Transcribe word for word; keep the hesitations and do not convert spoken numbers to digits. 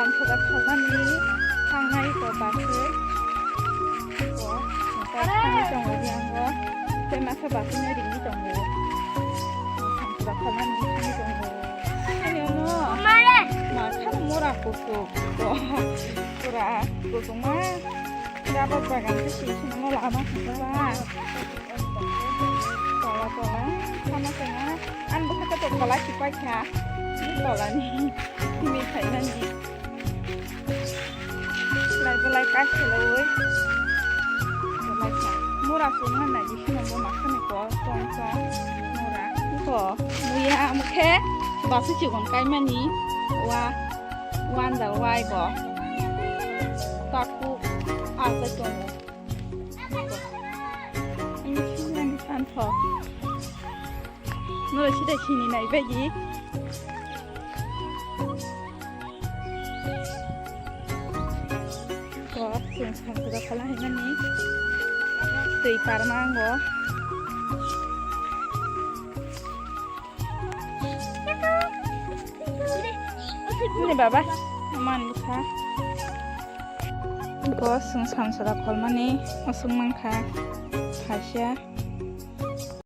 Sangsoda kholmani thangnai ko baswi. Ko, ko thangwi tongo riyango. Tei masa baswino ringwi tongo. Sangsoda kholmani thangwi tongo. Ani omo. Mare. Ma khano mora kusuk. Ko, pura kusukma. Rubber bagan khe sini sini mo lama sini ba. Tola tola, sama sama. An bwkha khe to tola si paikha. Ni tola ni. Simi khaimani. Lai belai kai khelaui. Belai kha. Mura sung nang nai bisi nang bo makha ni ko tong tong. Mura. Ko. Muya mukhe. Basu chukon kaimani. Wa. Wanda wai bo. Taku. Alta tongo. Ini sini santo. Nolo sida sini nai bagi. Ko sung sang kuda pala hingani. Tei parma ango. Ini baba, man bukha. Bo sung samsara kholmani aswk mankha. Khasia.